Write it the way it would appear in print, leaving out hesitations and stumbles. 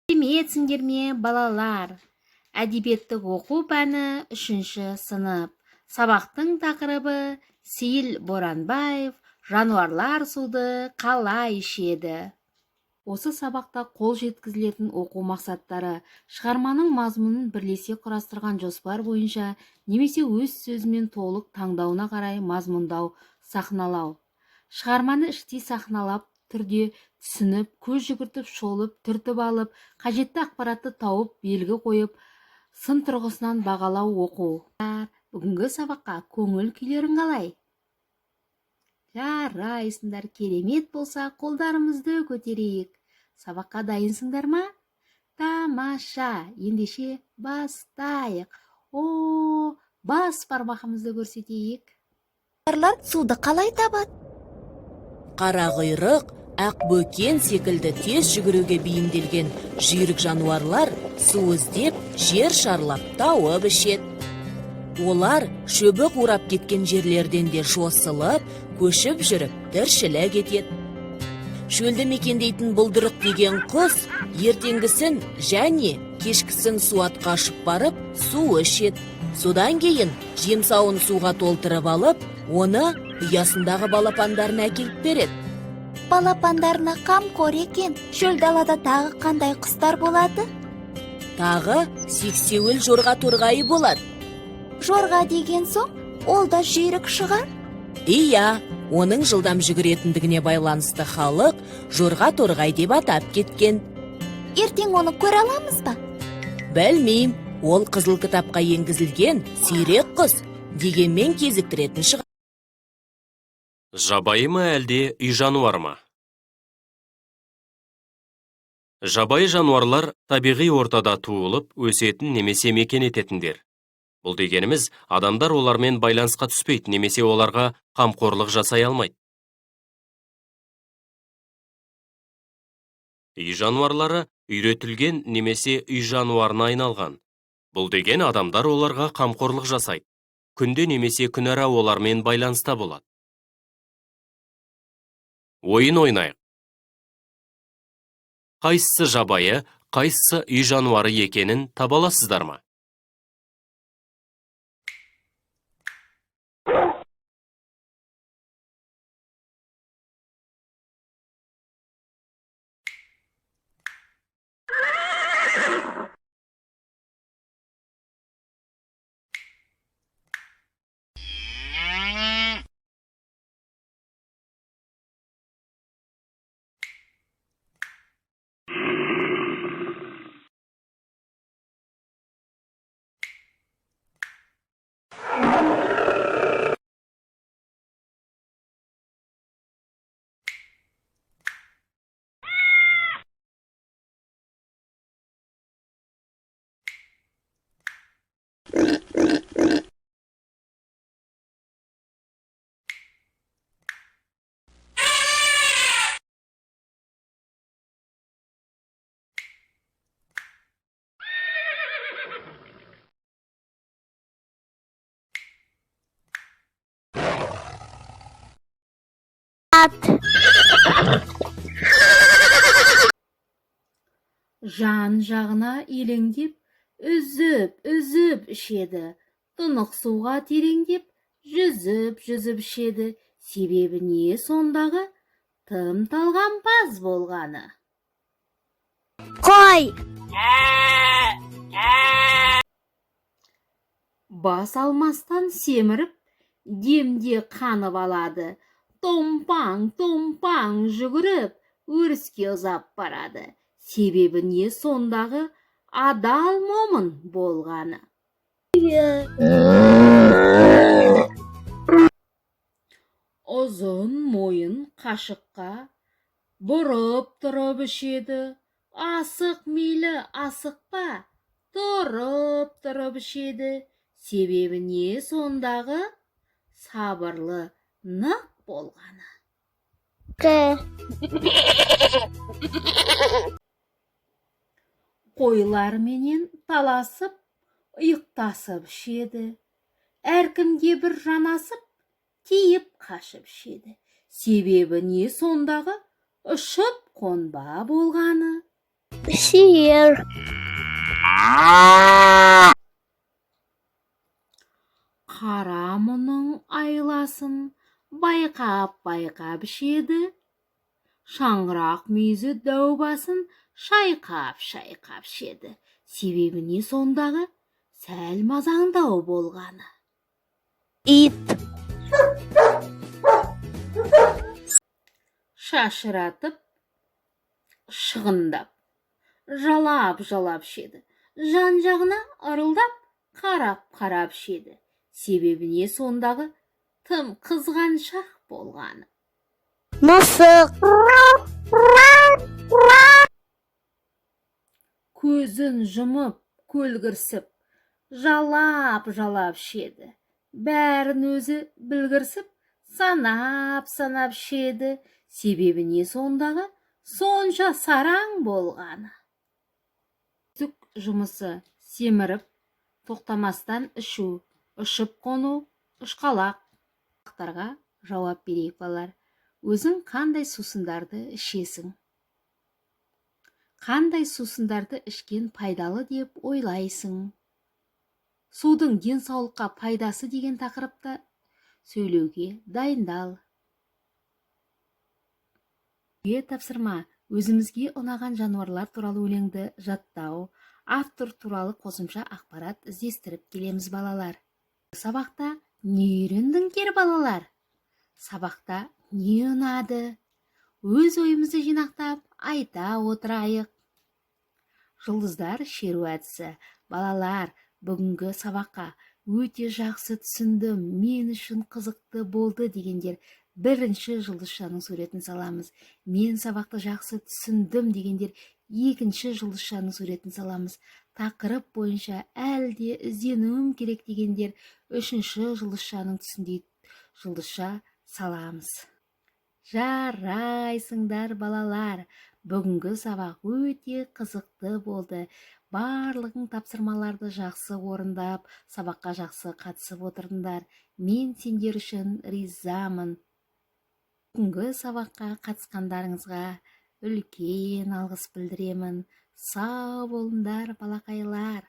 Сәлеметсіңдер ме, балалар? Әдебиеттік оқу пәні 3-ші сынып. Сабақтың тақырыбы Сейіл Боранбаев жануарлар суды қалай ішеді? Осы сабақта қол жеткізілетін оқу мақсаттары шығарманың мазмұнын бірлесе құрастырған жоспар бойынша немесе өз сөзімен толық таңдауына қарай мазмұндау, сахналау. Шығарманы іштей сахналап түрде түсініп, көз жүгіртіп, шолып, түртіп алып, қажетті ақпаратты тауып, белгі қойып, сын тұрғысынан бағалау оқу. Бүгінгі сабаққа көңіл күйлерің қалай? Жарайсыңдар, керемет болса, қолдарымызды көтерейік. Сабаққа дайынсыңдар ма? Тамаша, ендеше бастайық. О, бас бармағымызды көрсетейік. Жануарлар суды қалай табады? Қара құйрық, ақбөкен секілді тез жүгіруге бейімделген жүйрік жануарлар су іздеп, жер шарлап тауып ішеді. Олар шөбі қурап кеткен жерлерден де жосылып, көшіп жүріп тіршілік етеді. Шөлді мекендейтін бұлдырық деген құс ертеңгісін және кешкісін суатқа ұшып барып су ішеді. Содан кейін жемсауын суға толтырып алып, оны ұясындағы балапандарына әкеліп береді. Балапандарына қамқор екен. Шөл далада тағы қандай құстар болады? Тағы сексеуіл жорға торғайы болады. Жорға деген соң, ол да жүйрік шығар? Иә, оның жылдам жүгіретіндігіне байланысты халық жорға торғай деп атап кеткен. Ертең оны көре аламыз ба? Білмеймін, ол қызыл кітапқа енгізілген сирек құс, дегенмен кезіктіретін шығар. Жабайы ма, әлде үй жануары ма? Жабайы жануарлар табиғи ортада туылып, өсетін немесе мекен ететіндер. Бұл дегеніміз, адамдар олармен байланысқа түспейді немесе оларға қамқорлық жасай алмайды. Үй жануарлары үйретілген немесе үй жануарына айналған. Бұл деген адамдар оларға қамқорлық жасайды. Күнде немесе күнара олармен байланыста болады. Ойын ойнайық. Қайсысы жабайы, қайсысы үй жануары екенін таба аласыздар ма? Ат. Жан жағына елеңдеп, үзіп, үзіп ішеді. Тұнық суға тереңдеп, жүзіп, жүзіп ішеді. Себебі не сондағы? Тым талғампаз болғаны. Қой. Бас алмастан семіріп, демде қанып алады. Томпаң, томпаң жүгіріп, өріске ұзап барады. Себебі не сондағы? Адал момын болғаны. Ұзын мойын қашыққа бұрып тұрып ішеді. Асық мейлі асықпа, тұрып тұрып ішеді. Себебі не сондағы? Сабырлы нық болғаны. Қойлар менен таласып, ұйықтасып ішеді. Әркімге бір жанасып, тиіп қашып ішеді. Себебі не сондағы? Ұшып қонба болғаны. Сиыр. Қара мұның айласын байқап-байқап ішеді. Шаңырақ мүйізі дәу басын шайқап-шайқап ішеді. Себебі не сондағы? Сәл мазаңдау болғаны. Ит. Шашыратып, шығындап, жалап-жалап ішеді. Жан-жағына ырылдап, қарап-қарап ішеді. Себебі не сондағы? Тым қызғаншақ болғаны. Мысық. Көзін жұмып, көлгірсіп, жалап-жалап ішеді. Бәрін өзі білгірсіп, санап-санап ішеді. Себебі не сондағы? Сонша сараң болғаны. Түк жұмысы семіріп, тоқтамастан ішу, ұшып қону, ұшқалақ. Сұрақтарға жауап берейік, балалар. Өзің қандай сусындарды ішесің? Қандай сусындарды ішкен пайдалы деп ойлайсың? Судың денсаулыққа пайдасы деген тақырыпта сөйлеуге дайындал. Үйге тапсырма: өзімізге ұнаған жануарлар туралы өлеңді жаттау, автор туралы қосымша ақпарат іздестіріп келеміз, балалар. Сабақта не үйрендіңдер, балалар? Сабақта не ұнады? Өз ойымызды жинақтап айта отырайық. Жұлдыздар шеру әдісі. Балалар, бүгінгі сабаққа өте жақсы түсіндім, мен үшін қызықты болды дегендер бірінші жұлдызшаның суретін саламыз. Мен сабақты жақсы түсіндім дегендер екінші жұлдызшаның суретін саламыз. Тақырып бойынша әлі де ізденуім керек дегендер үшінші жұлдызшаның түсіндей жұлдызша саламыз. Жарайсыңдар, балалар. Бүгінгі сабақ өте қызықты болды. Барлығың тапсырмаларды жақсы орындап, сабаққа жақсы қатысып отырдыңдар. Мен сендер үшін ризамын. Бүгінгі сабаққа қатысқандарыңызға үлкен алғыс білдіремін. Сау болыңдар, балақайлар.